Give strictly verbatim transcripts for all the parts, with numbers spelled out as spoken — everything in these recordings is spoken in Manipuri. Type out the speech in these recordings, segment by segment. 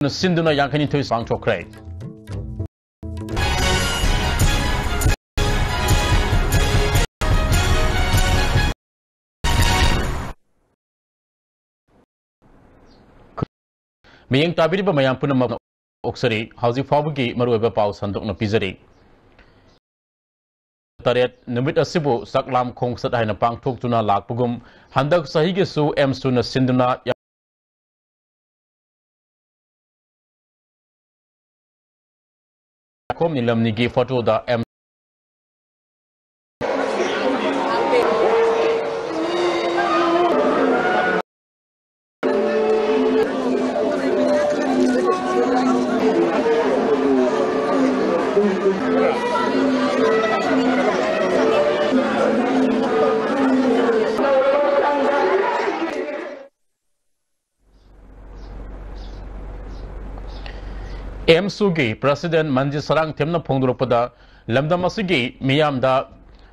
ꯁꯤꯟꯗꯨꯅ ꯌꯥꯡꯈꯩꯅꯤꯊꯣꯏ ꯄꯥꯡꯊꯣꯛꯈ꯭ꯔꯦ꯫ ꯃꯤꯠꯌꯦꯡ ꯇꯥꯕꯤꯔꯤꯕ ꯃꯌꯥꯝ ꯄꯨꯝꯅꯃꯛ ꯑꯣꯛꯆꯔꯤ꯫ ꯍꯧꯖꯤꯛ ꯐꯥꯎꯕꯒꯤ ꯃꯔꯨꯑꯣꯏꯕ ꯄꯥꯎ ꯁꯟꯗꯣꯛꯅ ꯄꯤꯖꯔꯤ꯫ ꯇꯔꯦꯠ ꯅꯨꯃꯤꯠ ꯑꯁꯤꯕꯨ ꯆꯥꯛꯂꯥꯝ ꯈꯣꯡꯆꯠ ꯍꯥꯏꯅ ꯄꯥꯡꯊꯣꯛꯇꯨꯅ ꯂꯥꯛꯄꯒꯨꯝ, ꯍꯟꯗꯛ ꯆꯍꯤꯒꯤꯁꯨ ꯑꯦꯝꯁꯨꯅ ꯁꯤꯟꯗꯨꯅ ꯈꯣꯝ ꯅꯤꯂꯝꯅꯤꯒꯤ ꯐꯣꯇꯣꯗ ꯑꯦꯝ ꯑꯦꯝꯁꯨꯒꯤ ꯄ꯭ꯔꯁꯤꯗꯦꯟ ꯃꯟꯖꯤꯠ ꯁꯔꯥꯡꯊꯦꯝꯅ ꯐꯣꯡꯗꯣꯔꯛꯄꯗ, ꯂꯝꯗꯝ ꯑꯁꯤꯒꯤ ꯃꯤꯌꯥꯝꯗ,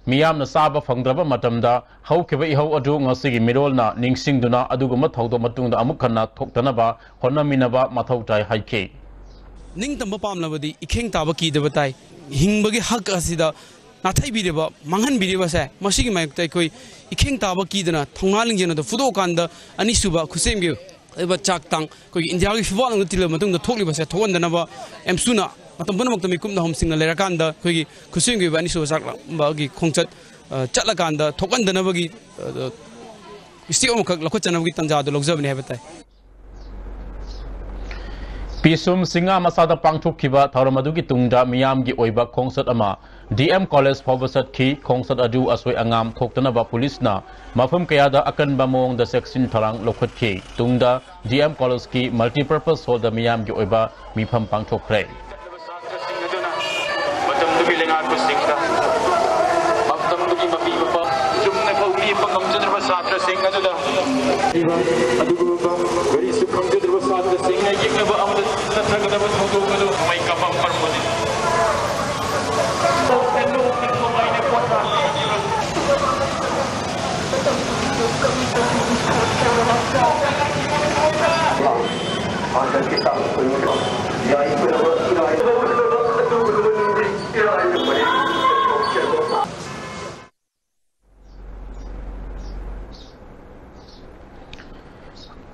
ꯃꯤꯌꯥꯝꯅ ꯆꯥꯕ ꯐꯪꯗ꯭ꯔꯕ ꯃꯇꯝꯗ ꯍꯧꯈꯤꯕ ꯏꯍꯧ ꯑꯗꯨ ꯉꯁꯤꯒꯤ ꯃꯤꯔꯣꯜꯅ ꯅꯤꯡꯁꯤꯡꯗꯨꯅ ꯑꯗꯨꯒꯨꯝꯕ ꯊꯧꯗꯣꯛ ꯃꯇꯨꯡꯗ ꯑꯃꯨꯛ ꯍꯟꯅ ꯊꯣꯛꯇꯅꯕ ꯍꯣꯠꯅꯃꯤꯟꯅꯕ ꯃꯊꯧ ꯇꯥꯏ ꯍꯥꯏꯈꯤ꯫ ꯅꯤꯡꯇꯝꯕ ꯄꯥꯝꯂꯕꯗꯤ ꯏꯈꯦꯡ ꯇꯥꯕ ꯀꯤꯗꯕ ꯇꯥꯏ꯫ ꯍꯤꯡꯕꯒꯤ ꯍꯛ ꯑꯁꯤꯗ ꯅꯥꯊꯩꯕꯤꯔꯤꯕ, ꯃꯥꯡꯍꯟꯕꯤꯔꯤꯕꯁꯦ, ꯃꯁꯤꯒꯤ ꯃꯥꯌꯣꯛꯇ ꯑꯩꯈꯣꯏ ꯏꯈꯦꯡ ꯇꯥꯕ ꯀꯤꯗꯅ ꯊꯧꯅꯥ ꯂꯤꯡꯖꯦꯜ ꯑꯗꯨ ꯐꯨꯗꯣꯛꯑꯀꯥꯟꯗ ꯑꯅꯤꯁꯨꯕ ꯈꯨꯠꯁꯦꯝꯒꯤ ꯑꯣꯏꯕ ꯆꯥꯛ ꯇꯥꯡ ꯑꯩꯈꯣꯏꯒꯤ ꯏꯟꯗꯤꯌꯥꯒꯤ ꯐꯤꯐꯥ ꯂꯝꯗ ꯇꯤꯜꯂꯕ ꯃꯇꯨꯡꯗ ꯊꯣꯛꯂꯤꯕꯁꯦ ꯊꯣꯛꯍꯟꯗꯅꯕ ꯑꯦꯝꯁꯨꯅ ꯃꯇꯝ ꯄꯨꯝꯅꯃꯛꯇ ꯃꯤꯀꯨꯞꯅ ꯍꯣꯝꯁꯤꯡꯅ ꯂꯩꯔꯀꯥꯟꯗ ꯑꯩꯈꯣꯏꯒꯤ ꯈꯨꯠꯁꯦꯝꯒꯤ ꯑꯣꯏꯕ ꯑꯅꯤꯁꯨꯕ ꯆꯥꯛ ꯂꯥꯡꯕꯒꯤ ꯈꯣꯡꯆꯠ, ꯑ, ꯆꯠꯂꯀꯥꯟꯗ ꯊꯣꯛꯍꯟꯗꯅꯕꯒꯤ, ꯑ, step ꯑꯃꯈꯛ ꯂꯧꯈꯠꯆꯅꯕꯒꯤ ꯇꯥꯟꯖꯥ ꯑꯗꯨ ꯂꯧꯖꯕꯅꯤ ꯍꯥꯏꯕ ꯇꯥꯏ꯫ ꯄꯤꯁꯨꯝ ꯆꯤꯡꯉꯥ ꯃꯆꯥꯗ ꯄꯥꯡꯊꯣꯛꯈꯤꯕ ꯊꯧꯔꯝ ꯑꯗꯨꯒꯤ ꯇꯨꯡꯗ ꯃꯤꯌꯥꯝꯒꯤ ꯑꯣꯏꯕ ꯈꯣꯡꯆꯠ ꯑꯃ ꯗꯤ ꯑꯦꯝ ꯀꯣꯂꯦꯖ ꯐꯥꯎꯕ ꯆꯠꯈꯤ꯫ ꯈꯣꯡꯆꯠ ꯑꯗꯨ ꯑꯁꯣꯏ ꯑꯉꯥꯝ ꯊꯣꯛꯇꯅꯕ ꯄꯨꯂꯤꯁꯅ ꯃꯐꯝ ꯀꯌꯥꯗ ꯑꯀꯟꯕ ꯃꯑꯣꯡꯗ ꯆꯦꯛꯁꯤꯟ ꯊꯧꯔꯥꯡ ꯂꯧꯈꯠꯈꯤ꯫ ꯇꯨꯡꯗ ꯗꯤ ꯑꯦꯝ ꯀꯣꯂꯦꯖꯀꯤ multipurpose hallꯗ ꯃꯤꯌꯥꯝꯒꯤ ꯑꯣꯏꯕ ꯃꯤꯐꯝ ꯄꯥꯡꯊꯣꯛꯈ꯭ꯔꯦ꯫ ꯁꯥꯇ꯭ꯔꯁꯤꯡ ꯑꯗꯨꯅ ꯃꯇꯝꯗꯨꯒꯤ ꯂꯩꯉꯥꯛꯄꯁꯤꯡꯗ, ꯃꯇꯝꯗꯨꯒꯤ ꯃꯄꯤ ꯃꯄꯥ ꯆꯨꯝꯅ ꯊꯧ ꯂꯦꯞꯄ ꯉꯝꯖꯗ꯭ꯔꯕ ꯁꯥꯇ꯭ꯔꯁꯤꯡ ꯑꯗꯨꯗ, ꯑꯗꯨꯒꯨꯝꯕ ꯀꯔꯤꯁꯨ ꯈꯪꯖꯗ꯭ꯔꯕ ꯁꯥꯇ꯭ꯔꯁꯤꯡꯅ ꯌꯦꯛꯅꯕ ꯑꯃꯗ ꯆꯠꯊꯒꯗꯕ ꯊꯧꯗꯣꯛ ꯑꯗꯨ ꯃꯩ ꯀꯥꯞꯄ ꯄꯔꯝꯕꯅꯤ꯫ ꯍꯥꯟꯅꯒꯤ ꯇꯥꯡ ꯀꯨꯟꯃꯥꯄꯟ, ꯌꯥꯏꯐꯅꯕ ꯏꯔꯥꯏ꯫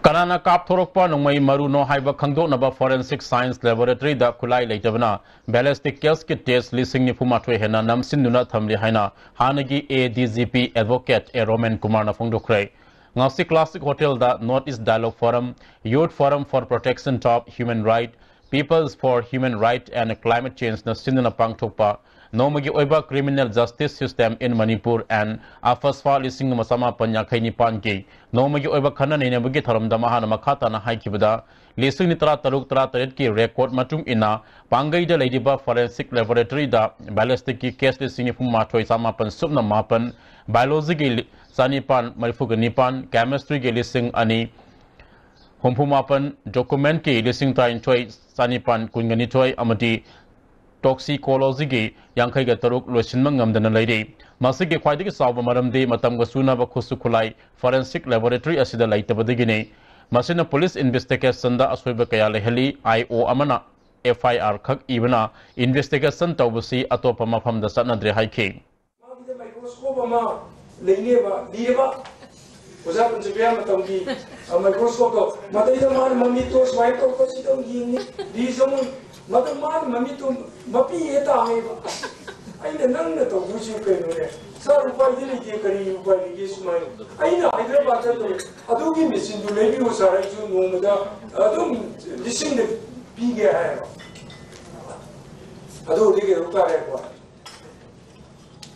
ꯀꯅꯥꯅ ꯀꯥꯞꯊꯣꯔꯛꯄ ꯅꯣꯡꯃꯩ ꯃꯔꯨꯅꯣ ꯍꯥꯏꯕ ꯈꯪꯗꯣꯛꯅꯕ forensic science laboratory ꯗ ꯈꯨꯠꯂꯥꯏ ꯂꯩꯇꯕꯅ ballistic case ꯀꯤ test ꯂꯤꯁꯤꯡ ꯅꯤꯐꯨ ꯃꯥꯊꯣꯏ ꯍꯦꯟꯅ ꯅꯝꯁꯤꯟꯗꯨꯅ ꯊꯝꯂꯤ ꯍꯥꯏꯅ ꯍꯥꯟꯅꯒꯤ A D G P advocate A Roman Kumar ꯅ ꯐꯣꯡꯗꯣꯛꯈ꯭ꯔꯦ꯫ ꯉꯁꯤ Classic Hotel the North East Dialogue Forum, Youth Forum for Protection of Human Right, Peoples for Human Right and Climate Change ꯅ ꯁꯤꯟꯗꯨꯅ ꯄꯥꯡꯊꯣꯛꯄ ꯅꯣꯡꯃꯒꯤ ꯑꯣꯏꯕ Criminal Justice System in Manipur and AFSPA ꯂꯤꯁꯤꯡ ꯑꯃ ꯆꯃꯥꯄꯟ ꯌꯥꯡꯈꯩ ꯅꯤꯄꯥꯟꯒꯤ ꯅꯣꯡꯃꯒꯤ ꯑꯣꯏꯕ ꯈꯟꯅ ꯅꯩꯅꯕꯒꯤ ꯊꯧꯔꯝꯗ ꯃꯍꯥꯛꯅ ꯃꯈꯥ ꯇꯥꯅ ꯍꯥꯏꯈꯤꯕꯗ, ꯂꯤꯁꯤꯡ ꯇꯔꯥꯇꯔꯨꯛ ꯇꯔꯥꯇꯔꯦꯠꯀꯤ record ꯃꯇꯨꯡ ꯏꯟꯅ ꯄꯥꯡꯒꯩꯗ ꯂꯩꯔꯤꯕ forensic laboratory ꯗ ballistic ꯀꯤ case ꯂꯤꯁꯤꯡ ꯅꯤꯐꯨ ꯃꯥꯊꯣꯏ ꯆꯃꯥꯄꯟ ꯁꯨꯞꯅ ꯃꯥꯄꯟ, biology ꯒꯤ ꯂꯤ-, ꯆꯅꯤꯄꯥꯟ ꯃꯔꯤꯐꯨꯒ ꯅꯤꯄꯥꯟ, chemistry ꯒꯤ ꯂꯤꯁꯤꯡ ꯑꯅꯤ ꯍꯨꯝꯐꯨ ꯃꯥꯄꯟ, document ꯀꯤ ꯂꯤꯁꯤꯡ ꯇꯔꯥꯅꯤꯊꯣꯏ ꯆꯅꯤꯄꯥꯟ ꯀꯨꯟꯒ ꯅꯤꯊꯣꯏ ꯑꯃꯗꯤ toxicology ꯒꯤ ꯌꯥꯡꯈꯩꯒ ꯇꯔꯨꯛ ꯂꯣꯏꯁꯤꯟꯕ ꯉꯝꯗꯅ ꯂꯩꯔꯤ꯫ ꯃꯁꯤꯒꯤ ꯈ꯭ꯋꯥꯏꯗꯒꯤ ꯆꯥꯎꯕ ꯃꯔꯝꯗꯤ ꯃꯇꯝꯒ ꯆꯨꯅꯕ ꯈꯨꯠꯁꯨ ꯈꯨꯠꯂꯥꯏ forensic laboratory ꯑꯁꯤꯗ ꯂꯩꯇꯕꯗꯒꯤꯅꯤ꯫ ꯃꯁꯤꯅ police investigation ꯗ ꯑꯁꯣꯏꯕ ꯀꯌꯥ ꯂꯩꯍꯜꯂꯤ꯫ I O ꯑꯃꯅ F I R ꯈꯛ ꯏꯕꯅ investigation ꯇꯧꯕꯁꯤ ꯑꯇꯣꯞꯄ ꯃꯐꯝꯗ ꯆꯠꯅꯗ꯭ꯔꯦ ꯍꯥꯏꯈꯤ꯫ ꯃꯥꯒꯤꯗ microscope ꯑꯃ ꯂꯩꯅꯦꯕ, ꯂꯤꯔꯕ ꯑꯣꯖꯥ ꯄꯟꯆꯄ꯭ꯔꯤꯌꯥ ꯃꯇꯝꯒꯤ, ꯑ, microscope ꯇꯣ꯫ ꯃꯗꯩꯗ ꯃꯥꯅ ꯃꯃꯤꯠꯇꯣ ꯁꯨꯃꯥꯏꯅ ꯇꯧꯔꯒ ꯁꯤꯗ ꯑꯃꯨꯛ ꯌꯦꯡꯅꯤ, ꯂꯤꯁ ꯑꯃꯨꯛ꯫ ꯃꯗꯨ ꯃꯥꯅ ꯃꯃꯤꯠꯇꯣ ꯃꯄꯤ ꯍꯦꯛ ꯇꯥꯡꯉꯦꯕ꯫ ꯑꯁ, ꯑꯩꯅ ꯅꯪꯅ ꯇꯧꯗꯣꯏꯁꯤ ꯀꯩꯅꯣꯅꯦ? ꯁꯥꯔ, ꯎꯄꯥꯏꯗꯤ ꯂꯩꯇꯦ, ꯀꯔꯤ ꯎꯄꯥꯏ ꯂꯩꯒꯦ ꯁꯨꯃꯥꯏꯅ? ꯑꯩꯅ ꯍꯥꯏꯗ꯭ꯔꯕꯥꯗ ꯆꯠꯇꯣꯏ, ꯑꯗꯨꯒꯤ ꯃꯦꯆꯤꯟꯗꯨ ꯂꯩꯕꯤꯌꯨ ꯁꯥꯔ, ꯑꯩꯁꯨ ꯅꯣꯡꯃꯗ ꯑꯗꯨꯝ ꯂꯤꯁꯤꯡꯗ ꯄꯤꯒꯦ ꯍꯥꯏꯌꯦꯕ꯫ ꯑꯗꯨ ꯍꯧꯖꯤꯛ ꯀꯩꯗꯧ ꯇꯥꯔꯦꯀꯣ?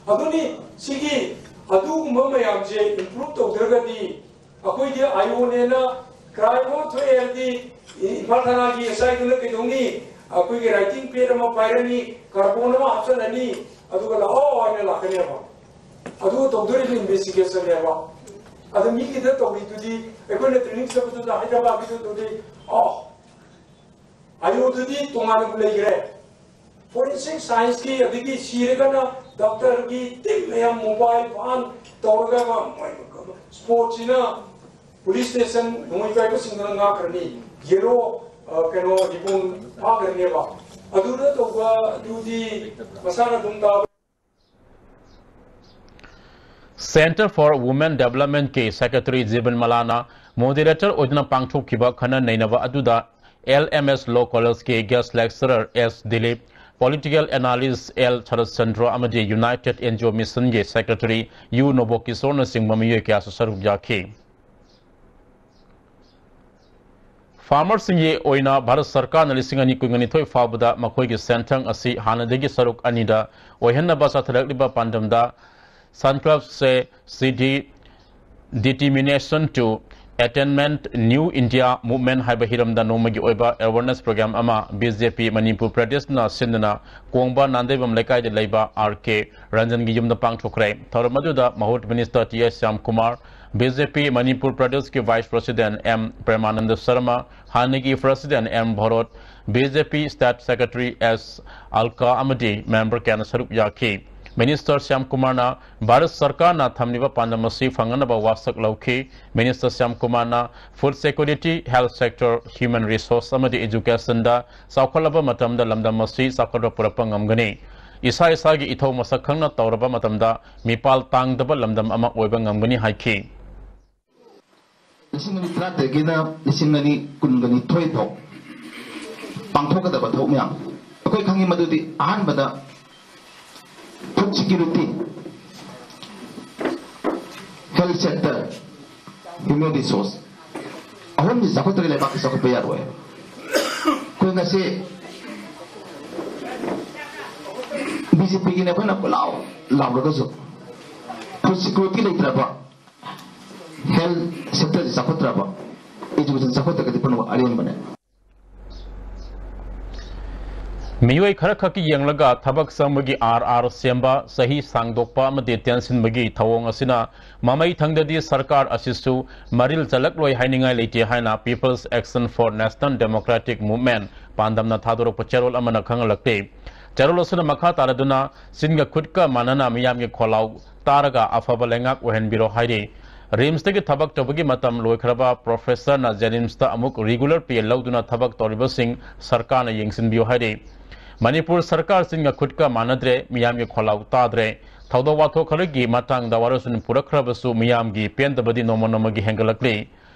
ꯑꯗꯨꯅꯤ, ꯁꯤꯒꯤ, ꯑꯗꯨꯒꯨꯝꯕ ꯃꯌꯥꯝꯁꯦ improve ꯇꯧꯗ꯭ꯔꯒꯗꯤ, ꯑꯩꯈꯣꯏꯗꯤ I O ꯅꯦꯅ crime ꯑꯃ ꯊꯣꯛꯑꯦ ꯍꯥꯏꯔꯗꯤ, ꯏꯝꯐꯥꯜ ꯊꯥꯅꯥꯒꯤ S I ꯗꯨꯅ ꯀꯩꯗꯧꯅꯤ? ꯑꯩꯈꯣꯏꯒꯤ writing pad ꯑꯃ ꯄꯥꯏꯔꯅꯤ, carbon ꯑꯃ ꯍꯥꯞꯆꯜꯂꯅꯤ, ꯑꯗꯨꯒ ꯂꯥꯛꯑꯣ ꯍꯥꯏꯅ ꯂꯥꯛꯀꯅꯦꯕ꯫ ꯑꯗꯨ ꯇꯧꯗꯣꯔꯤꯕ investigation ꯅꯦꯕ꯫ ꯑꯗꯨ ꯃꯤꯒꯤꯗ ꯇꯧꯔꯤꯗꯨꯗꯤ, ꯑꯩꯈꯣꯏꯅ training ꯆꯠꯄꯗꯨꯗ ꯍꯥꯏꯗ꯭ꯔꯕꯥꯗꯀꯤꯗꯨꯗꯤ, ꯑꯣ, I O ꯗꯨꯗꯤ ꯇꯣꯉꯥꯟꯅ ꯂꯩꯈ꯭ꯔꯦ꯫ Forensic science ꯀꯤ, ꯑꯗꯒꯤ ꯁꯤꯔꯒꯅ doctor ꯒꯤ team ꯃꯌꯥꯝ, mobile van ꯇꯧꯔꯒ ꯃꯣꯏ sports ꯁꯤꯅ police station ꯅꯣꯡꯃꯩ ꯄꯥꯏꯕꯁꯤꯡꯗꯨꯅ ꯉꯥꯛꯈ꯭ꯔꯅꯤ꯫ ꯖꯦꯔꯣ, ꯑ, ꯀꯩꯅꯣ, ꯔꯤꯕꯣꯟ ꯐꯥꯈ꯭ꯔꯅꯦꯕ꯫ ꯑꯗꯨꯗ ꯇꯧꯕꯗꯨꯗꯤ ꯃꯁꯥꯅ ꯑꯗꯨꯝ ꯇꯥꯕ꯫ Centre for Women Development ꯀꯤ Secretary ꯖꯤꯕꯟ ꯃꯂꯥꯅ moderator ꯑꯣꯏꯗꯨꯅ ꯄꯥꯡꯊꯣꯛꯈꯤꯕ ꯈꯟꯅ ꯅꯩꯅꯕ ꯑꯗꯨꯗ L M S Law College ꯀꯤ guest lecturer S Dilip, political analyst L ꯁꯔꯠ ꯆꯟꯗ꯭ꯔ ꯑꯃꯗꯤ United N G O Mission ꯒꯤ Secretary ꯌꯨ ꯅꯣꯕꯣ ꯀꯤꯁꯣꯔꯅꯆꯤꯡꯕ ꯃꯤꯑꯣꯏ ꯀꯌꯥꯁꯨ ꯁꯔꯨꯛ ꯌꯥꯈꯤ꯫ Farmerꯁꯤꯡꯒꯤ ꯑꯣꯏꯅ ꯚꯥꯔꯠ ꯁꯔꯀꯥꯔꯅ ꯂꯤꯁꯤꯡ ꯑꯅꯤ ꯀꯨꯟꯅꯤꯊꯣꯏ ꯐꯥꯎꯕꯗ ꯃꯈꯣꯏꯒꯤ ꯁꯦꯟꯊꯪ ꯑꯁꯤ ꯍꯥꯟꯅꯗꯒꯤ ꯁꯔꯨꯛ ꯑꯅꯤꯗ ꯑꯣꯏꯍꯟꯅꯕ ꯆꯠꯊꯔꯛꯂꯤꯕ ꯄꯥꯟꯗꯝꯗ Sankalp Se Siddhi Determination to Attainment New India Movement ꯍꯥꯏꯕ ꯍꯤꯔꯝꯗ ꯅꯣꯡꯃꯒꯤ ꯑꯣꯏꯕ awareness program ꯑꯃ B J P ꯃꯅꯤꯄꯨꯔ ꯄ꯭ꯔꯗꯦꯁꯅ ꯁꯤꯟꯗꯨꯅ ꯀꯣꯡꯕ ꯅꯥꯟꯗꯩꯕꯝ ꯂꯩꯀꯥꯏꯗ ꯂꯩꯕ R K ꯔꯟꯖꯟꯒꯤ ꯌꯨꯝꯗ ꯄꯥꯡꯊꯣꯛꯈ꯭ꯔꯦ꯫ ꯊꯧꯔꯝ ꯑꯗꯨꯗ ꯃꯍꯨꯠ minister T S Shyamkumar, B J P Manipur ꯄ꯭ꯔꯗꯦꯁꯀꯤ vice president M Premananda Sharma, ꯍꯥꯟꯅꯒꯤ president M Bharat, B J P state secretary S Alka ꯑꯃꯗꯤ ꯃꯦꯝꯕꯔ ꯀꯌꯥꯅ ꯁꯔꯨꯛ ꯌꯥꯈꯤ꯫ ꯃꯤꯅꯤꯁꯇꯔ ꯁ꯭ꯌꯥꯝꯀꯨꯃꯥꯔꯅ ꯚꯥꯔꯠ ꯁꯔꯀꯥꯔꯅ ꯊꯝꯂꯤꯕ ꯄꯥꯟꯗꯝ ꯑꯁꯤ ꯐꯪꯅꯅꯕ ꯋꯥꯁꯛ ꯂꯧꯈꯤ꯫ ꯃꯤꯅꯤꯁꯇꯔ ꯁ꯭ꯌꯥꯝꯀꯨꯃꯥꯔꯅ food security, health sector, human resource ꯑꯃꯗꯤ educationꯗ ꯆꯥꯎꯈꯠꯂꯕ ꯃꯇꯝꯗ ꯂꯝꯗꯝ ꯑꯁꯤ ꯆꯥꯎꯈꯠꯄ ꯄꯨꯔꯛꯄ ꯉꯝꯒꯅꯤ꯫ ꯏꯁꯥ ꯏꯁꯥꯒꯤ ꯏꯊꯧ ꯃꯁꯛ ꯈꯪꯅ ꯇꯧꯔꯕ ꯃꯇꯝꯗ ꯃꯤꯄꯥꯜ ꯇꯥꯡꯗꯕ ꯂꯝꯗꯝ ꯑꯃ ꯑꯣꯏꯕ ꯉꯝꯒꯅꯤ ꯍꯥꯏꯈꯤ꯫ ꯂꯤꯁꯤꯡ ꯑꯅꯤ ꯇꯔꯥꯇꯔꯦꯠꯀꯤꯅ ꯂꯤꯁꯤꯡ ꯑꯅꯤ ꯀꯨꯟꯒ ꯅꯤꯊꯣꯏ ꯐꯥꯎ ꯄꯥꯡꯊꯣꯛꯀꯗꯕ ꯊꯕꯛ ꯃꯌꯥꯝ ꯑꯩꯈꯣꯏ ꯈꯪꯉꯤ꯫ ꯃꯗꯨꯗꯤ ꯑꯍꯥꯟꯕꯗ food security, health sector, human resource, ꯑꯍꯨꯝꯁꯤ ꯆꯥꯎꯈꯠꯇ꯭ꯔꯗꯤ ꯂꯩꯕꯥꯛꯇꯤ ꯆꯥꯎꯈꯠꯄ ꯌꯥꯔꯣꯏ꯫ ꯑꯩꯈꯣꯏ ꯉꯁꯤ B J Pꯒꯤꯅꯦ ꯑꯩꯈꯣꯏꯅ ꯀꯣꯏꯂꯥꯎ ꯂꯥꯎꯔꯒꯁꯨ food security ꯂꯩꯇ꯭ꯔꯕ, health sectorꯁꯤ ꯆꯥꯎꯈꯠꯇ꯭ꯔꯕ, education ꯆꯥꯎꯈꯠꯇ꯭ꯔꯒꯗꯤ ꯄꯨꯝꯅꯃꯛ ꯑꯔꯦꯝꯕꯅꯦ꯫ ꯃꯤꯑꯣꯏ ꯈꯔꯈꯛꯀꯤ ꯌꯦꯡꯂꯒ ꯊꯕꯛ ꯆꯪꯕꯒꯤ R R ꯁꯦꯝꯕ, ꯆꯍꯤ ꯁꯥꯡꯗꯣꯛꯄ ꯑꯃꯗꯤ ꯇꯦꯟꯁꯤꯟꯕꯒꯤ ꯊꯧꯑꯣꯡ ꯑꯁꯤꯅ ꯃꯃꯩ ꯊꯪꯗꯗꯤ ꯁꯔꯀꯥꯔ ꯑꯁꯤꯁꯨ ꯃꯔꯤꯜ ꯆꯜꯂꯛꯂꯣꯏ ꯍꯥꯏꯅꯤꯡꯉꯥꯏ ꯂꯩꯇꯦ ꯍꯥꯏꯅ People's Action for National Democratic Movement ꯄꯥꯟꯗꯝꯅ ꯊꯥꯗꯣꯔꯛꯄ ꯆꯦꯔꯣꯜ ꯑꯃꯅ ꯈꯪꯍꯜꯂꯛꯂꯤ꯫ ꯆꯦꯔꯣꯜ ꯑꯁꯤꯅ ꯃꯈꯥ ꯇꯥꯔꯗꯨꯅ ꯆꯤꯟꯒ ꯈꯨꯠꯀ ꯃꯥꯟꯅꯅ ꯃꯤꯌꯥꯝꯒꯤ ꯈꯣꯜꯂꯥꯎ ꯇꯥꯔꯒ ꯑꯐꯕ ꯂꯩꯉꯥꯛ ꯑꯣꯏꯍꯟꯕꯤꯔꯣ ꯍꯥꯏꯔꯤ꯫ ꯔꯤꯝꯁꯇꯒꯤ ꯊꯕꯛ ꯇꯧꯕꯒꯤ ꯃꯇꯝ ꯂꯣꯏꯈ꯭ꯔꯕ ꯄ꯭ꯔꯣꯐꯦꯁꯔꯅ ꯖꯦꯅꯤꯝꯁꯇ ꯑꯃꯨꯛ ꯔꯤꯒꯨꯂꯔ ꯄꯦ ꯂꯧꯗꯨꯅ ꯊꯕꯛ ꯇꯧꯔꯤꯕꯁꯤꯡ ꯁꯔꯀꯥꯔꯅ ꯌꯦꯡꯁꯤꯟꯕꯤꯌꯨ ꯍꯥꯏꯔꯤ꯫ ꯃꯅꯤꯄꯨꯔ ꯁꯔꯀꯥꯔꯁꯤꯡꯒ ꯈꯨꯠꯀ ꯃꯥꯟꯅꯗ꯭ꯔꯦ, ꯃꯤꯌꯥꯝꯒꯤ ꯈꯣꯜꯂꯥꯎ ꯇꯥꯗ꯭ꯔꯦ꯫ ꯊꯧꯗꯣꯛ ꯋꯥꯊꯣꯛ ꯈꯔꯒꯤ ꯃꯇꯥꯡꯗ ꯋꯥꯔꯣꯏꯁꯤꯟ ꯄꯨꯔꯛꯈ꯭ꯔꯕꯁꯨ ꯃꯤꯌꯥꯝꯒꯤ ꯄꯦꯟꯗꯕꯗꯤ ꯅꯣꯡꯃ ꯅꯣꯡꯃꯒꯤ ꯍꯦꯟꯒꯠꯂꯛꯂꯤ꯫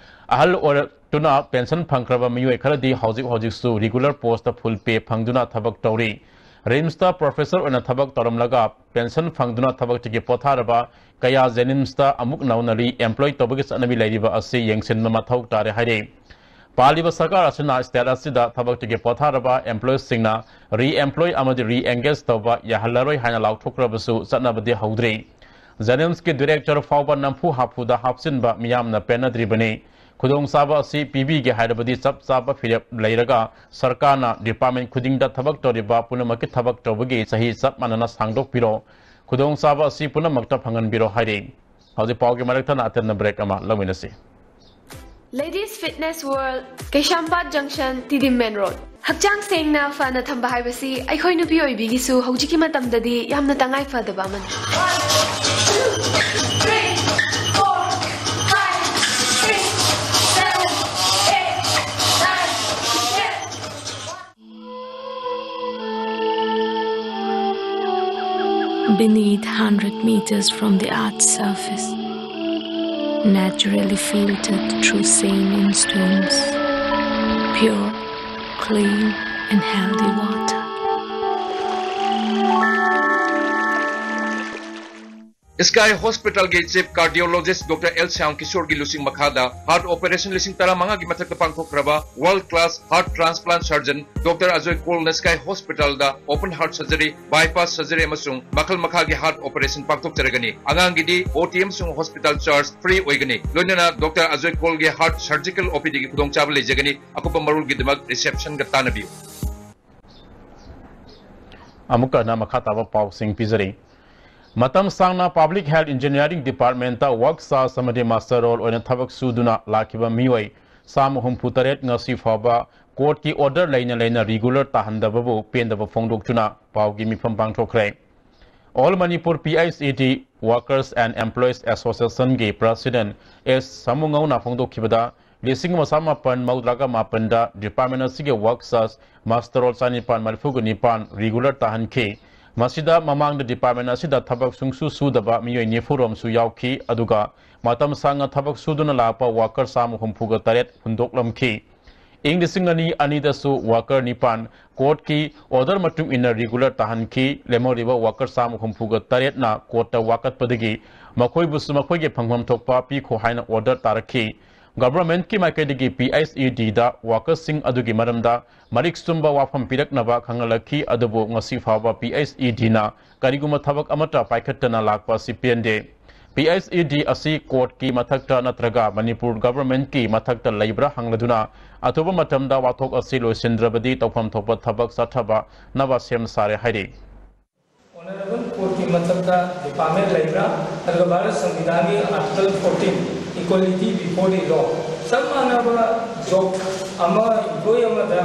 ꯑꯍꯜ ꯑꯣꯏꯔꯛꯇꯨꯅ ꯄꯦꯟꯁꯟ ꯐꯪꯈ꯭ꯔꯕ ꯃꯤꯑꯣꯏ ꯈꯔꯗꯤ ꯍꯧꯖꯤꯛ ꯍꯧꯖꯤꯛꯁꯨ ꯔꯤꯒꯨꯂꯔ ꯄꯣꯁꯇ ꯐꯨꯜ ꯄꯦ ꯐꯪꯗꯨꯅ ꯊꯕꯛ ꯇꯧꯔꯤ꯫ ꯔꯤꯝꯁꯇ ꯄ꯭ꯔꯣꯐꯦꯁꯔ ꯑꯣꯏꯅ ꯊꯕꯛ ꯇꯧꯔꯝꯂꯒ ꯄꯦꯟꯁꯟ ꯐꯪꯗꯨꯅ ꯊꯕꯛꯇꯒꯤ ꯄꯣꯊꯥꯔꯕ ꯀꯌꯥ ꯖꯦꯅꯤꯝꯁꯇ ꯑꯃꯨꯛ ꯅꯧꯅ ꯔꯤ ꯑꯦꯝꯄ꯭ꯂꯣꯏ ꯇꯧꯕꯒꯤ ꯆꯠꯅꯕꯤ ꯂꯩꯔꯤꯕ ꯑꯁꯤ ꯌꯦꯡꯁꯤꯟꯕ ꯃꯊꯧ ꯇꯥꯔꯦ ꯍꯥꯏꯔꯤ꯫ ꯄꯥꯜꯂꯤꯕ ꯁꯔꯀꯥꯔ ꯑꯁꯤꯅ ꯁ꯭ꯇꯦꯠ ꯑꯁꯤꯗ ꯊꯕꯛꯇꯒꯤ ꯄꯣꯊꯥꯔꯕ ꯑꯦꯝꯄ꯭ꯂꯣꯏꯁꯤꯡꯅ ꯔꯤ ꯑꯦꯝꯄ꯭ꯂꯣꯏ ꯑꯃꯗꯤ ꯔꯤ ꯑꯦꯡꯒꯦꯖ ꯇꯧꯕ ꯌꯥꯍꯜꯂꯔꯣꯏ ꯍꯥꯏꯅ ꯂꯥꯎꯊꯣꯛꯈ꯭ꯔꯕꯁꯨ ꯆꯠꯅꯕꯗꯤ ꯍꯧꯗ꯭ꯔꯤ꯫ ꯖꯦꯅꯤꯝꯁꯀꯤ ꯗꯤꯔꯦꯛꯇꯔ ꯐꯥꯎꯕ ꯅꯝꯐꯨ ꯍꯥꯐꯨꯗ ꯍꯥꯞꯆꯤꯟꯕ ꯃꯤꯌꯥꯝꯅ ꯄꯦꯟꯅꯗ꯭ꯔꯤꯕꯅꯤ꯫ ꯈꯨꯗꯣꯡꯆꯥꯕ ꯑꯁꯤ ꯄꯤꯕꯤꯒꯦ ꯍꯥꯏꯔꯕꯗꯤ ꯆꯞ ꯆꯥꯕ ꯐꯤꯔꯦꯞ ꯂꯩꯔꯒ ꯁꯔꯀꯥꯔꯅ ꯗꯤꯄꯥꯔꯠꯃꯦꯟ ꯈꯨꯗꯤꯡꯗ ꯊꯕꯛ ꯇꯧꯔꯤꯕ ꯄꯨꯝꯅꯃꯛꯀꯤ ꯊꯕꯛ ꯇꯧꯕꯒꯤ ꯆꯍꯤ ꯆꯞ ꯃꯥꯟꯅꯅ ꯁꯥꯡꯗꯣꯛꯄꯤꯔꯣ꯫ ꯈꯨꯗꯣꯡꯆꯥꯕ ꯑꯁꯤ ꯄꯨꯝꯅꯃꯛꯇ ꯐꯪꯍꯟꯕꯤꯔꯣ ꯍꯥꯏꯔꯤ꯫ ꯍꯧꯖꯤꯛ ꯄꯥꯎꯒꯤ ꯃꯔꯛ ꯊꯠꯅ ꯑꯇꯦꯟꯕ ꯕ꯭ꯔꯦꯛ ꯑꯃ ꯂꯧꯃꯤꯟꯅꯁꯤ꯫ Ladies Fitness World, ꯀꯩꯁꯥꯝꯄꯥꯠ ꯖꯪꯁꯟ, ꯇꯤꯗꯤꯝ ꯃꯦꯟ ꯔꯣꯗ꯫ ꯍꯛꯆꯥꯡ ꯁꯦꯡꯅ ꯐꯅ ꯊꯝꯕ ꯍꯥꯏꯕꯁꯤ ꯑꯩꯈꯣꯏ ꯅꯨꯄꯤ ꯑꯣꯏꯕꯤꯒꯤꯁꯨ ꯍꯧꯖꯤꯛꯀꯤ ꯃꯇꯝꯗꯗꯤ ꯌꯥꯝꯅ ꯇꯉꯥꯏ ꯐꯗꯕ ꯑꯃꯅꯤ꯫ Beneath hundred meters from the earth's surface, naturally filtered through saline stones, pure, clean and healthy water. Sky Hospital ꯒꯤ Chief Cardiologist Doctor L Shyam ꯀꯤꯁꯣꯔꯒꯤ ꯂꯨꯆꯤꯡ ꯃꯈꯥꯗ heart operation ꯂꯤꯁꯤꯡ ꯇꯔꯥꯃꯉꯥꯒꯤ ꯃꯊꯛꯇ ꯄꯥꯡꯊꯣꯛꯈ꯭ꯔꯕ world class heart transplant surgeon Doctor Ajoy ꯀꯣꯜꯅ Sky Hospital ꯗ open heart surgery, bypass surgery ꯑꯃꯁꯨꯡ ꯃꯈꯜ ꯃꯈꯥꯒꯤ heart operation ꯄꯥꯡꯊꯣꯛꯆꯔꯒꯅꯤ꯫ ꯑꯉꯥꯡꯒꯤꯗꯤ O T ꯑꯃꯁꯨꯡ hospital charge free ꯑꯣꯏꯒꯅꯤ꯫ ꯂꯣꯏꯅꯅ Doctor Ajoy ꯀꯣꯜꯒꯤ heart surgical O P D ꯒꯤ ꯈꯨꯗꯣꯡꯆꯥꯕ ꯂꯩꯖꯒꯅꯤ꯫ ꯑꯀꯨꯞꯄ ꯃꯔꯣꯜꯒꯤꯗꯃꯛ reception ꯒ ꯇꯥꯟꯅꯕꯤꯌꯨ꯫ ꯑꯃꯨꯛꯀ ꯍꯟꯅ ꯃꯈꯥ ꯇꯥꯕ ꯄꯥꯎꯁꯤꯡ ꯄꯤꯖꯔꯤ꯫ ꯃꯇꯝ ꯁꯥꯡꯅ Public Health Engineering Department ꯇ work charge ꯑꯃꯗꯤ master roll ꯑꯣꯏꯅ ꯊꯕꯛ ꯁꯨꯗꯨꯅ ꯂꯥꯛꯈꯤꯕ ꯃꯤꯑꯣꯏ ꯆꯥꯝꯃ ꯍꯨꯝꯐꯨ ꯇꯔꯦꯠ ꯉꯁꯤ ꯐꯥꯎꯕ court ꯀꯤ order ꯂꯩꯅ ꯂꯩꯅ regular ꯇꯥꯍꯟꯗꯕꯕꯨ ꯄꯦꯟꯗꯕ ꯐꯣꯡꯗꯣꯛꯇꯨꯅ ꯄꯥꯎꯒꯤ ꯃꯤꯐꯝ ꯄꯥꯡꯊꯣꯛꯈ꯭ꯔꯦ꯫ All Manipur P I C T Workers and Employees Association ꯒꯤ President ꯑꯦꯁ ꯁꯥꯃꯨꯉꯧꯅ ꯐꯣꯡꯗꯣꯛꯈꯤꯕꯗ, ꯂꯤꯁꯤꯡ ꯑꯃ ꯆꯥꯃꯥꯄꯟ ꯃꯧꯗ꯭ꯔꯥꯒ ꯃꯥꯄꯟꯗ department ꯑꯁꯤꯒꯤ workers muster roll ꯆꯅꯤꯄꯥꯟ ꯃꯔꯤꯐꯨꯒ ꯅꯤꯄꯥꯟ regular ꯇꯥꯍꯟꯈꯤ꯫ ꯃꯁꯤꯗ ꯃꯃꯥꯡꯗ department ꯑꯁꯤꯗ ꯊꯕꯛ ꯁꯨꯡꯁꯨ ꯁꯨꯗꯕ ꯃꯤꯑꯣꯏ ꯅꯤꯐꯨ ꯔꯣꯝꯁꯨ ꯌꯥꯎꯈꯤ, ꯑꯗꯨꯒ ꯃꯇꯝ ꯁꯥꯡꯅ ꯊꯕꯛ ꯁꯨꯗꯨꯅ ꯂꯥꯛꯄ worker ꯆꯥꯝꯃ ꯍꯨꯝꯐꯨꯒ ꯇꯔꯦꯠ ꯍꯨꯟꯗꯣꯛꯂꯝꯈꯤ꯫ ꯏꯪ ꯂꯤꯁꯤꯡ ꯑꯅꯤ ꯑꯅꯤꯗꯁꯨ worker ꯅꯤꯄꯥꯟ courtꯀꯤ order ꯃꯇꯨꯡ ꯏꯟꯅ regular ꯇꯥꯍꯟꯈꯤ꯫ ꯂꯦꯝꯍꯧꯔꯤꯕ worker ꯆꯥꯝꯃ ꯍꯨꯝꯐꯨꯒ ꯇꯔꯦꯠꯅ courtꯇ ꯋꯥꯀꯠꯄꯗꯒꯤ ꯃꯈꯣꯏꯕꯨꯁꯨ ꯃꯈꯣꯏꯒꯤ ꯐꯪꯐꯝ ꯊꯣꯛꯄ ꯄꯤꯈꯣ ꯍꯥꯏꯅ order ꯇꯥꯔꯛꯈꯤ꯫ Governmentꯀꯤ ꯃꯥꯏꯀꯩꯗꯒꯤ P I C Dꯗ workerꯁꯤꯡ ꯑꯗꯨꯒꯤ ꯃꯔꯝꯗ ꯃꯔꯤꯛ ꯆꯨꯝꯕ ꯋꯥꯐꯝ ꯄꯤꯔꯛꯅꯕ ꯈꯪꯍꯜꯂꯛꯈꯤ, ꯑꯗꯨꯕꯨ ꯉꯁꯤ ꯐꯥꯎꯕ P I C Dꯅ ꯀꯔꯤꯒꯨꯝꯕ ꯊꯕꯛ ꯑꯃꯠꯇ ꯄꯥꯏꯈꯠꯇꯅ ꯂꯥꯛꯄ ꯑꯁꯤ ꯄꯦꯟꯗꯦ꯫ P I C D ꯑꯁꯤ courtꯀꯤ ꯃꯊꯛꯇ ꯅꯠꯇ꯭ꯔꯒ ꯃꯅꯤꯄꯨꯔ governmentꯀꯤ ꯃꯊꯛꯇ ꯂꯩꯕ꯭ꯔꯥ ꯍꯪꯂꯗꯨꯅ, ꯑꯊꯨꯕ ꯃꯇꯝꯗ ꯋꯥꯊꯣꯛ ꯑꯁꯤ ꯂꯣꯏꯁꯤꯟꯗ꯭ꯔꯕꯗꯤ ꯇꯧꯐꯝ ꯊꯣꯛꯄ ꯊꯕꯛ ꯆꯠꯊꯕꯅꯕ ꯁꯦꯝ ꯁꯥꯔꯦ ꯍꯥꯏꯔꯤ꯫ Honourable courtꯀꯤ ꯃꯊꯛꯇ department ꯂꯩꯕ꯭ꯔꯥ? ꯑꯗꯨꯒ Bharat ꯁꯪꯕꯤꯙꯥꯟꯒꯤ article fourteen, equality before the law, ꯆꯞ ꯃꯥꯟꯅꯕ job ꯑꯃ, employee ꯑꯃꯗ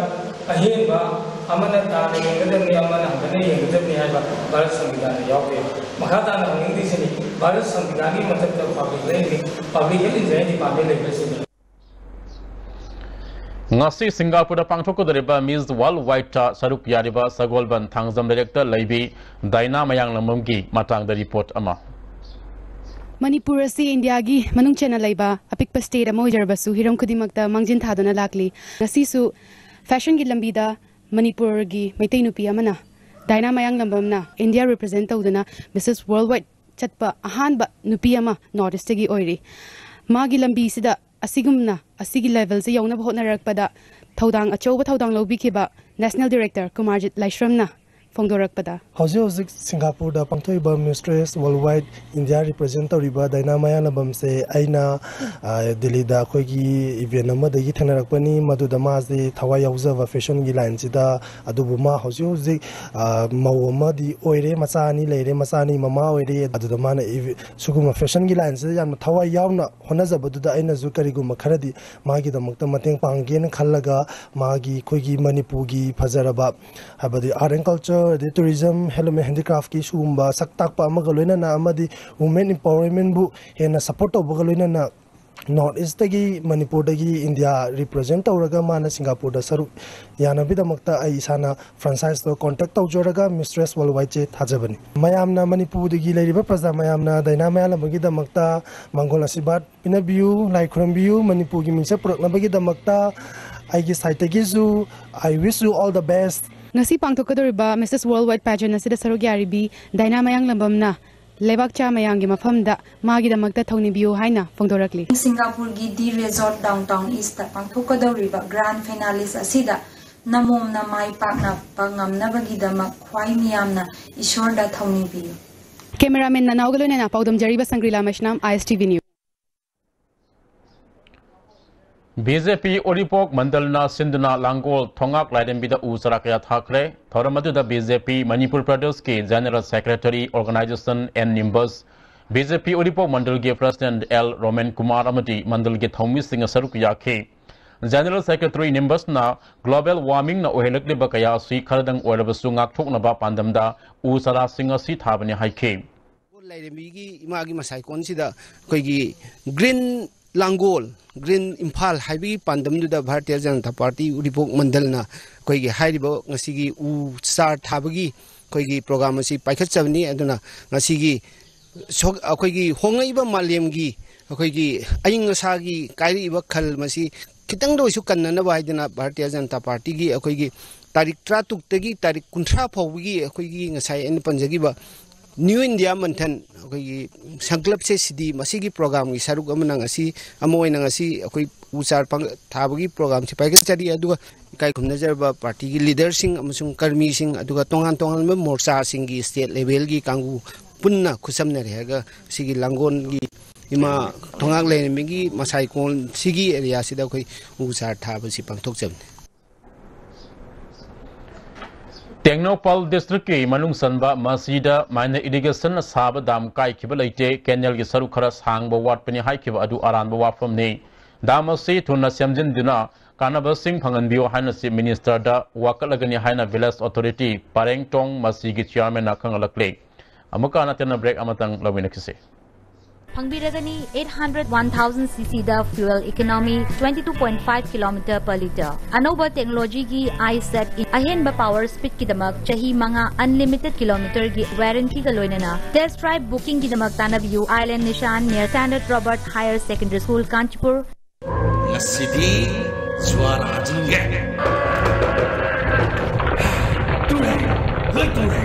ꯑꯍꯦꯟꯕ ꯑꯃꯅ ꯇꯥꯅ ꯌꯦꯡꯒꯗꯕꯅꯤ, ꯑꯃꯅ ꯍꯟꯊꯅ ꯌꯦꯡꯒꯗꯕꯅꯤ ꯍꯥꯏꯕ ꯚꯥꯔꯠ ꯁꯪꯕꯤꯙꯥꯟꯗ ꯌꯥꯎꯗꯦ꯫ ꯃꯈꯥ ꯇꯥꯅ ꯍꯪꯅꯤꯡꯂꯤꯁꯤꯅꯤ, ꯚꯥꯔꯠ ꯁꯪꯕꯤꯙꯥꯟꯒꯤ ꯃꯊꯛꯇ public health, public health engineering department ꯂꯩꯕ꯭ꯔꯥ ꯁꯤꯅꯤ꯫ ꯉꯁꯤ ꯁꯤꯡꯒꯥꯄꯨꯔꯗ ꯄꯥꯡꯊꯣꯛꯀꯗꯧꯔꯤꯕ Miss Worldwide ꯇ ꯁꯔꯨꯛ ꯌꯥꯔꯤꯕ ꯁꯒꯣꯜꯕꯟ ꯊꯥꯡꯖꯝ ꯂꯩꯔꯛꯇ ꯂꯩꯕꯤ ꯗꯥꯏꯅꯥ ꯃꯌꯥꯡꯂꯝꯕꯝꯒꯤ ꯃꯇꯥꯡꯗ report ꯑꯃ꯫ ꯃꯅꯤꯄꯨꯔ ꯑꯁꯤ ꯏꯟꯗꯤꯌꯥꯒꯤ ꯃꯅꯨꯡ ꯆꯟꯅ ꯂꯩꯕ ꯑꯄꯤꯛꯄ state ꯑꯃ ꯑꯣꯏꯖꯔꯕꯁꯨ, ꯍꯤꯔꯝ ꯈꯨꯗꯤꯡꯃꯛꯇ ꯃꯥꯡꯖꯤꯟ ꯊꯥꯗꯨꯅ ꯂꯥꯛꯂꯤ꯫ ꯉꯁꯤꯁꯨ fashionꯒꯤ ꯂꯝꯕꯤꯗ ꯃꯅꯤꯄꯨꯔꯒꯤ ꯃꯩꯇꯩ ꯅꯨꯄꯤ ꯑꯃꯅ, ꯗꯥꯏꯅꯥ ꯃꯌꯥꯡꯂꯝꯕꯝꯅ, ꯏꯟꯗꯤꯌꯥ represent ꯇꯧꯗꯨꯅ Missus Worldwide ꯆꯠꯄ ꯑꯍꯥꯟꯕ ꯅꯨꯄꯤ ꯑꯃ North Eastꯇꯒꯤ ꯑꯣꯏꯔꯤ꯫ ꯃꯥꯒꯤ ꯂꯝꯕꯤꯁꯤꯗ ꯑꯁꯤꯒꯨꯝꯅ, ꯑꯁꯤꯒꯤ levelꯁꯦ ꯌꯧꯅꯕ ꯍꯣꯠꯅꯔꯛꯄꯗ ꯊꯧꯗꯥꯡ, ꯑꯆꯧꯕ ꯊꯧꯗꯥꯡ ꯂꯧꯕꯤꯈꯤꯕ National Director ꯀꯨꯃꯥꯔꯖꯤꯠ ꯂꯥꯏꯁ꯭ꯔꯝꯅ ꯐꯣꯡꯗꯣꯔꯛꯄꯗ, ꯍꯧꯖꯤꯛ ꯍꯧꯖꯤꯛ ꯁꯤꯡꯒꯥꯄꯨꯔꯗ ꯄꯥꯡꯊꯣꯛꯏꯕ Mistress Worldwide India represent ꯇꯧꯔꯤꯕ ꯗꯥꯏꯅꯥ ꯃꯌꯥꯡꯂꯝꯕꯝꯁꯦ ꯑꯩꯅ, ꯑ, ꯗꯤꯜꯂꯤꯗ ꯑꯩꯈꯣꯏꯒꯤ event ꯑꯃꯗꯒꯤ ꯊꯦꯡꯅꯔꯛꯄꯅꯤ꯫ ꯃꯗꯨꯗ ꯃꯥꯁꯦ ꯊꯋꯥꯏ ꯌꯥꯎꯖꯕ fashionꯒꯤ lineꯁꯤꯗ, ꯑꯗꯨꯕꯨ ꯃꯥ ꯍꯧꯖꯤꯛ ꯍꯧꯖꯤꯛ, ꯑ, ꯃꯧ ꯑꯃꯗꯤ ꯑꯣꯏꯔꯦ, ꯃꯆꯥ ꯑꯅꯤ ꯂꯩꯔꯦ, ꯃꯆꯥ ꯑꯅꯤ ꯃꯃꯥ ꯑꯣꯏꯔꯦ꯫ ꯑꯗꯨꯗ ꯃꯥꯅ ꯏꯚ-, ꯁꯤꯒꯨꯝꯕ fashionꯒꯤ lineꯁꯤꯗ ꯌꯥꯝꯅ ꯊꯋꯥꯏ ꯌꯥꯎꯅ ꯍꯣꯠꯅꯖꯕꯗꯨꯗ ꯑꯩꯅꯁꯨ ꯀꯔꯤꯒꯨꯝꯕ ꯈꯔꯗꯤ ꯃꯥꯒꯤꯗꯃꯛꯇ ꯃꯇꯦꯡ ꯄꯥꯡꯒꯦꯅ ꯈꯜꯂꯒ, ꯃꯥꯒꯤ ꯑꯩꯈꯣꯏꯒꯤ ꯃꯅꯤꯄꯨꯔꯒꯤ ꯐꯖꯔꯕ, ꯍꯥꯏꯕꯗꯤ art and culture, ꯑꯗꯩ tourism, handloom and handicraftꯀꯤ ꯁꯤꯒꯨꯝꯕ ꯁꯛ ꯇꯥꯛꯄ ꯑꯃꯒ ꯂꯣꯏꯅꯅ ꯑꯃꯗꯤ women empowermentꯕꯨ ꯍꯦꯟꯅ support ꯇꯧꯕꯒ ꯂꯣꯏꯅꯅ North Eastꯇꯒꯤ, ꯃꯅꯤꯄꯨꯔꯗꯒꯤ ꯏꯟꯗꯤꯌꯥ represent ꯇꯧꯔꯒ ꯃꯥꯅ ꯁꯤꯡꯒꯥꯄꯨꯔꯗ ꯁꯔꯨꯛ ꯌꯥꯅꯕꯒꯤꯗꯃꯛꯇ ꯑꯩ ꯏꯁꯥꯅ franchiseꯇꯣ contact ꯇꯧꯖꯔꯒ Mistress Worldwideꯁꯦ ꯊꯥꯖꯕꯅꯤ꯫ ꯃꯌꯥꯝꯅ, ꯃꯅꯤꯄꯨꯔꯗꯒꯤ ꯂꯩꯔꯤꯕ ꯄ꯭ꯔꯖꯥ ꯃꯌꯥꯝꯅ ꯗꯥꯏꯅꯥ ꯃꯌꯥꯡꯂꯝꯕꯒꯤꯗꯃꯛꯇ ꯃꯪꯒꯣꯜ ꯑꯁꯤꯔꯕꯥꯗ ꯄꯤꯅꯕꯤꯌꯨ, ꯂꯥꯏ ꯈꯨꯔꯨꯝꯕꯤꯌꯨ, ꯃꯅꯤꯄꯨꯔꯒꯤ ꯃꯤꯡꯆꯠ ꯄꯨꯔꯛꯅꯕꯒꯤꯗꯃꯛꯇ ꯑꯩꯒꯤ sideꯇꯒꯤꯁꯨ I wish you all the best꯫ ꯉꯁꯤ ꯄꯥꯡꯊꯣꯛꯀꯗꯧꯔꯤꯕ Mistress Worldwide Pageant ꯑꯁꯤꯗ ꯁꯔꯨꯛ ꯌꯥꯔꯤꯕꯤ ꯗꯥꯏꯅꯥ ꯃꯌꯥꯡꯂꯝꯕꯝꯅ ꯂꯩꯕꯥꯛ ꯆꯥ ꯃꯌꯥꯝꯒꯤ ꯃꯐꯝꯗ ꯃꯥꯒꯤꯗꯃꯛꯇ ꯊꯧꯅꯤꯕꯤꯌꯨ ꯍꯥꯏꯅ ꯐꯣꯡꯗꯣꯔꯛꯂꯤ꯫ ꯁꯤꯡꯒꯥꯄꯨꯔꯒꯤ ꯗꯤ ꯔꯦꯖꯣꯔꯠ Downtown Eastꯇ ꯄꯥꯡꯊꯣꯛꯀꯗꯧꯔꯤꯕ grand finales ꯑꯁꯤꯗ ꯅꯃꯣꯝꯅ ꯃꯥꯏ ꯄꯥꯛꯅ ꯄꯥꯡꯉꯝꯅꯕꯒꯤꯗꯃꯛ ꯈ꯭ꯋꯥꯏ ꯃꯤꯌꯥꯝꯅ ꯏꯁꯣꯔꯗ ꯊꯧꯅꯤꯕꯤꯌꯨ꯫ Cameraman ꯅꯅꯥꯎꯒ ꯂꯣꯏꯅꯅ ꯄꯥꯎꯗꯝ ꯖꯔꯤꯕ Sangrila Meisnam, I S T V News꯫ B J P Uripok ꯃꯟꯗꯜꯅ ꯁꯤꯟꯗꯨꯅ ꯂꯥꯡꯒꯣꯜ ꯊꯣꯉꯥꯛ ꯂꯥꯏꯔꯦꯝꯕꯤꯗ ꯎ ꯆꯥꯔꯥ ꯀꯌꯥ ꯊꯥꯈ꯭ꯔꯦ꯫ ꯊꯧꯔꯝ ꯑꯗꯨꯗ ꯕꯤ ꯖꯦ ꯄꯤ ꯃꯅꯤꯄꯨꯔ ꯄ꯭ꯔꯗꯦꯁꯀꯤ General Secretary, Organization and Members, B J P Uripok ꯃꯟꯗꯜꯒꯤ President ꯑꯦꯜ ꯔꯣꯃꯦꯟ ꯀꯨꯃꯥꯔ ꯑꯃꯗꯤ ꯃꯟꯗꯜꯒꯤ ꯊꯧꯃꯤꯁꯤꯡꯅ ꯁꯔꯨꯛ ꯌꯥꯈꯤ꯫ General Secretary, Membersꯅ global warmingꯅ ꯑꯣꯏꯍꯜꯂꯛꯂꯤꯕ ꯀꯌꯥ ꯑꯁꯤ ꯈꯔꯗꯪ ꯑꯣꯏꯔꯕꯁꯨ ꯉꯥꯛꯊꯣꯛꯅꯕ ꯄꯥꯟꯗꯝꯗ ꯎ ꯆꯥꯔꯥꯁꯤꯡ ꯑꯁꯤ ꯊꯥꯕꯅꯤ ꯍꯥꯏꯈꯤ꯫ ꯂꯥꯏꯔꯦꯝꯕꯤꯒꯤ ꯏꯃꯥꯒꯤ ꯃꯁꯥꯏꯀꯣꯟꯁꯤꯗ ꯑꯩꯈꯣꯏꯒꯤ Green ꯂꯥꯡꯒꯣꯜ, Green ꯏꯝꯐꯥꯜ ꯍꯥꯏꯕꯒꯤ ꯄꯥꯟꯗꯝꯗꯨꯗ ꯚꯥꯔꯇꯤꯌ ꯖꯅꯇꯥ ꯄꯥꯔꯇꯤ ꯎꯔꯤꯄꯣꯛ ꯃꯟꯗꯜꯅ ꯑꯩꯈꯣꯏꯒꯤ ꯍꯥꯏꯔꯤꯕ ꯉꯁꯤꯒꯤ ꯎ ꯆꯥꯔ ꯊꯥꯕꯒꯤ ꯑꯩꯈꯣꯏꯒꯤ program ꯑꯁꯤ ꯄꯥꯏꯈꯠꯆꯕꯅꯤ꯫ ꯑꯗꯨꯅ ꯉꯁꯤꯒꯤ ꯁꯣ-, ꯑꯩꯈꯣꯏꯒꯤ ꯍꯣꯡꯂꯛꯏꯕ ꯃꯥꯂꯦꯝꯒꯤ ꯑꯩꯈꯣꯏꯒꯤ ꯑꯏꯪ ꯑꯁꯥꯒꯤ ꯀꯥꯏꯔꯛꯏꯕ ꯈꯜ ꯃꯁꯤ ꯈꯤꯇꯪꯗ ꯑꯣꯏꯁꯨ ꯀꯟꯅꯅꯕ ꯍꯥꯏꯗꯅ ꯚꯥꯔꯇꯤꯌ ꯖꯅꯇꯥ ꯄꯥꯔꯇꯤꯒꯤ ꯑꯩꯈꯣꯏꯒꯤ ꯇꯥꯔꯤꯛ ꯇꯔꯥꯇꯔꯨꯛꯇꯒꯤ ꯇꯥꯔꯤꯛ ꯀꯨꯟꯊ꯭ꯔꯥ ꯐꯥꯎꯕꯒꯤ ꯑꯩꯈꯣꯏꯒꯤ ꯉꯁꯥꯏ ꯑꯩꯅ ꯄꯟꯖꯈꯤꯕ New India Manthan ꯑꯩꯈꯣꯏꯒꯤ ꯁꯪꯀꯜꯞ ꯁꯦ ꯁꯤꯗꯤ ꯃꯁꯤꯒꯤ programꯒꯤ ꯁꯔꯨꯛ ꯑꯃꯅ ꯉꯁꯤ, ꯑꯃ ꯑꯣꯏꯅ ꯉꯁꯤ ꯑꯩꯈꯣꯏ ꯎ ꯆꯥꯔ ꯄꯥꯡ-, ꯊꯥꯕꯒꯤ programꯁꯤ ꯄꯥꯏꯈꯠꯆꯔꯤ꯫ ꯑꯗꯨꯒ ꯏꯀꯥꯏ ꯈꯨꯝꯅꯖꯔꯕ ꯄꯥꯔꯇꯤꯒꯤ leaderꯁꯤꯡ ꯑꯃꯁꯨꯡ ꯀꯔꯃꯤꯁꯤꯡ, ꯑꯗꯨꯒ ꯇꯣꯉꯥꯟ ꯇꯣꯉꯥꯟꯕ ꯃꯣꯔꯆꯥꯁꯤꯡꯒꯤ state levelꯒꯤ ꯀꯥꯡꯕꯨ ꯄꯨꯟꯅ ꯈꯨꯠꯁꯝꯅꯔꯦ ꯍꯥꯏꯔꯒ ꯁꯤꯒꯤ ꯂꯥꯡꯒꯣꯜꯒꯤ ꯏꯃꯥ ꯊꯣꯉꯥꯛ ꯂꯥꯏꯔꯦꯝꯕꯤꯒꯤ ꯃꯁꯥꯏꯀꯣꯟ ꯁꯤꯒꯤ areaꯁꯤꯗ ꯑꯩꯈꯣꯏ ꯎ ꯆꯥꯔ ꯊꯥꯕꯁꯤ ꯄꯥꯡꯊꯣꯛꯆꯕꯅꯤ꯫ ꯇꯦꯡꯅꯧꯄꯜ districtꯀꯤ ꯃꯅꯨꯡ ꯆꯟꯕ ꯃꯁꯤꯗ minor irrigationꯅ ꯁꯥꯕ dam ꯀꯥꯏꯈꯤꯕ ꯂꯩꯇꯦ꯫ Canalꯒꯤ ꯁꯔꯨꯛ ꯈꯔ ꯁꯥꯡꯕ ꯋꯥꯠꯄꯅꯤ ꯍꯥꯏꯈꯤꯕ ꯑꯗꯨ ꯑꯔꯥꯟꯕ ꯋꯥꯐꯝꯅꯤ꯫ Dam ꯑꯁꯤ ꯊꯨꯅ ꯁꯦꯝꯖꯤꯟꯗꯨꯅ ꯀꯥꯟꯅꯕꯁꯤꯡ ꯐꯪꯍꯟꯕꯤꯌꯨ ꯍꯥꯏꯅ Chief Minister ꯗ ꯋꯥꯀꯠꯂꯒꯅꯤ ꯍꯥꯏꯅ Village Authority ꯄꯔꯦꯡꯇꯣꯡ ꯃꯁꯤꯒꯤ chairman ꯅ ꯈꯪꯍꯜꯂꯛꯂꯦ꯫ ꯑꯃꯨꯛꯀ ꯍꯟꯅ ꯇꯦꯟꯅ break ꯑꯃꯇꯪ ꯂꯧꯃꯤꯟꯅꯈꯤꯁꯤ꯫ ꯐꯪꯕꯤꯔꯒꯅꯤ eight hundred one thousand C C ꯗ fuel economy twenty two point five kilometer per liter꯫ ꯑꯅꯧꯕ technology ꯒꯤ iSet ꯑꯍꯦꯟꯕ power speed ꯀꯤꯗꯃꯛ ꯆꯍꯤ ꯃꯉꯥ unlimited kilometer ꯒꯤ warranty ꯒ ꯂꯣꯏꯅꯅ test drive booking ꯒꯤꯗꯃꯛ ꯇꯥꯟꯅꯕꯤꯌꯨ Island Nishan near Standard Robert Higher Secondary School, Kanchipur꯫ ꯉꯁꯤꯗꯤ ꯖ꯭ꯋꯥꯔ ꯍꯥꯖꯤꯟꯒꯦ꯫ ꯇꯨꯔꯦ, ꯂꯣꯏ ꯇꯨꯔꯦ꯫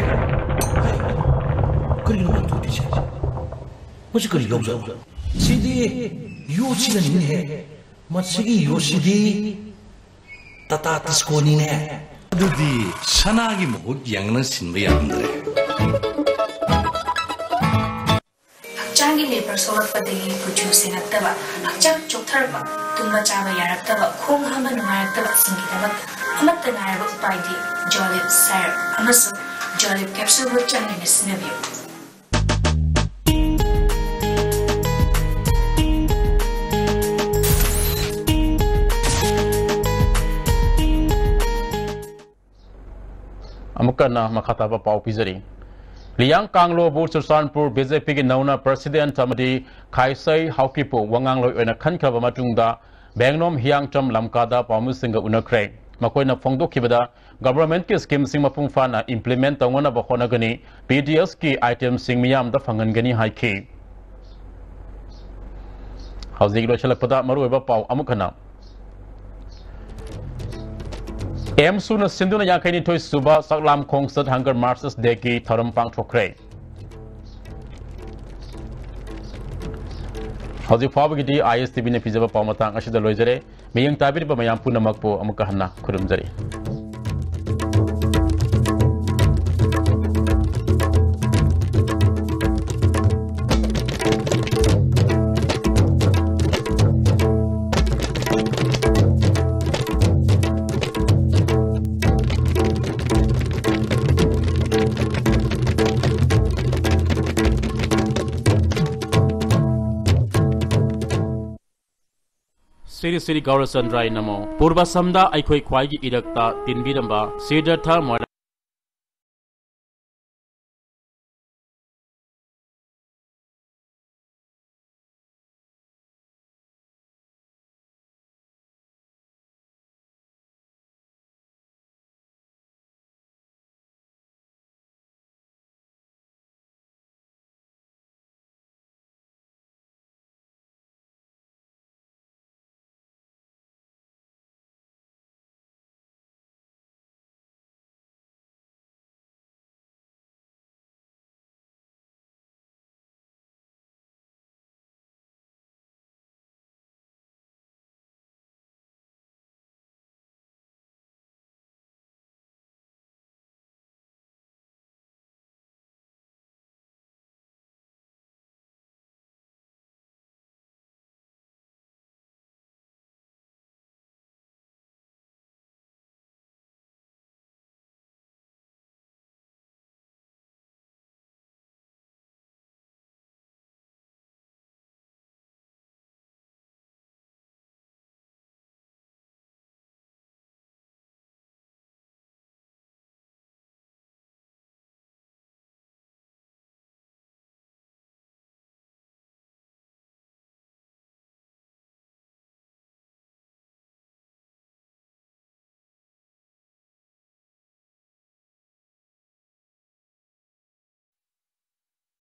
ꯀꯔꯤꯅꯣ ꯃꯥ ꯇꯧꯔꯤꯁꯦ? ꯃꯁꯤ ꯀꯔꯤ ꯌꯣꯠꯁꯛꯅꯣ? ꯁꯤꯗꯤ ꯌꯣꯠꯁꯤꯅꯅꯤꯅꯦꯍꯦ꯫ ꯃꯁꯤꯒꯤ ꯌꯣꯠꯁꯤꯗꯤ ꯇꯥꯇꯥ ꯇꯤꯁꯀꯣꯅꯤꯅꯦ꯫ ꯑꯗꯨꯗꯤ ꯁꯅꯥꯒꯤ ꯃꯍꯨꯠ ꯌꯥꯡꯅ ꯁꯤꯟꯕ ꯌꯥꯔꯝꯗ꯭ꯔꯦ꯫ ꯍꯛꯆꯥꯡꯒꯤ ꯂꯦꯕꯔ ꯁꯣꯛꯂꯛꯄꯗꯒꯤ ꯀꯨꯆꯨ ꯁꯦꯡꯉꯛꯇꯕ, ꯍꯛꯆꯥꯡ ꯆꯣꯛꯊꯔꯛꯄ, ꯇꯨꯝꯕ ꯆꯥꯕ ꯌꯥꯔꯛꯇꯕ, ꯈꯣꯡ ꯍꯥꯝꯕ ꯅꯨꯡꯉꯥꯏꯔꯛꯇꯕꯁꯤꯡꯒꯤꯗꯃꯛꯇ ꯑꯃꯠꯇ ꯉꯥꯏꯔꯕ ꯎꯄꯥꯏꯗꯤ ꯖꯣꯂꯤꯞ ꯁꯥꯏꯔꯞ ꯑꯃꯁꯨꯡ ꯖꯣꯂꯤꯞ ꯀꯦꯞꯁꯨꯜꯕꯨ ꯆꯥꯡ ꯅꯥꯏꯅ ꯁꯤꯖꯤꯟꯅꯕꯤꯌꯨ꯫ ꯑꯃꯨꯛꯀ ꯍꯟꯅ ꯃꯈꯥ ꯇꯥꯕ ꯄꯥꯎ ꯄꯤꯖꯔꯤ꯫ ꯂꯤꯌꯥꯡ ꯀꯥꯡꯂꯣꯕꯨ ꯆꯨꯔꯆꯥꯟꯄꯨꯔ B J P ꯒꯤ ꯅꯧꯅ president ꯑꯃꯗꯤ ꯈꯥꯏꯁꯩ ꯍꯥꯎꯀꯤꯞꯄꯨ ꯋꯥꯉꯥꯡꯂꯣꯏ ꯑꯣꯏꯅ ꯈꯟꯈ꯭ꯔꯕ ꯃꯇꯨꯡꯗ, ꯕꯦꯡꯅꯣꯝ ꯍꯤꯌꯥꯡꯆꯝ ꯂꯝꯀꯥꯗ ꯄꯥꯎꯃꯤꯁꯤꯡꯒ ꯎꯅꯈ꯭ꯔꯦ꯫ ꯃꯈꯣꯏꯅ ꯐꯣꯡꯗꯣꯛꯈꯤꯕꯗ, government ꯀꯤ scheme ꯁꯤꯡ ꯃꯄꯨꯡ ꯐꯥꯅ implement ꯇꯧꯅꯅꯕ ꯍꯣꯠꯅꯒꯅꯤ, P D S ꯀꯤ item ꯁꯤꯡ ꯃꯤꯌꯥꯝꯗ ꯐꯪꯍꯟꯒꯅꯤ ꯍꯥꯏꯈꯤ꯫ ꯍꯧꯖꯤꯛ ꯂꯣꯏꯁꯤꯜꯂꯛꯄꯗ ꯃꯔꯨꯑꯣꯏꯕ ꯄꯥꯎ ꯑꯃꯨꯛ ꯍꯟꯅ꯫ ꯑꯦꯝꯁꯨꯅ ꯁꯤꯟꯗꯨꯅ ꯌꯥꯡꯈꯩ ꯅꯤꯊꯣꯏ ꯁꯨꯕ ꯆꯥꯛꯂꯥꯝ ꯈꯣꯡꯆꯠ Hunger Marches Day ꯒꯤ ꯊꯧꯔꯝ ꯄꯥꯡꯊꯣꯛꯈ꯭ꯔꯦ꯫ ꯍꯧꯖꯤꯛ ꯐꯥꯎꯕꯒꯤꯗꯤ I S T V ꯅ ꯄꯤꯖꯕ ꯄꯥꯎ ꯃꯇꯥꯡ ꯑꯁꯤꯗ ꯂꯣꯏꯖꯔꯦ꯫ ꯃꯤꯠꯌꯦꯡ ꯇꯥꯕꯤꯔꯤꯕ ꯃꯌꯥꯝ ꯄꯨꯝꯅꯃꯛꯄꯨ ꯑꯃꯨꯛꯀ ꯍꯟꯅ ꯈꯨꯔꯨꯝꯖꯔꯤ꯫ ꯁ꯭ꯔꯤ ꯁ꯭ꯔꯤ ꯒꯧꯔꯆꯟꯗ꯭ꯔꯥꯏ ꯅꯃꯣ꯫ ꯄꯨꯔꯕꯁꯝꯗ ꯑꯩꯈꯣꯏ ꯈ꯭ꯋꯥꯏꯒꯤ ꯏꯔꯛꯇ ꯇꯤꯟꯕꯤꯔꯝꯕ ꯁꯤꯗ꯭ꯙꯔꯊ ꯃꯣꯏꯔꯥꯡ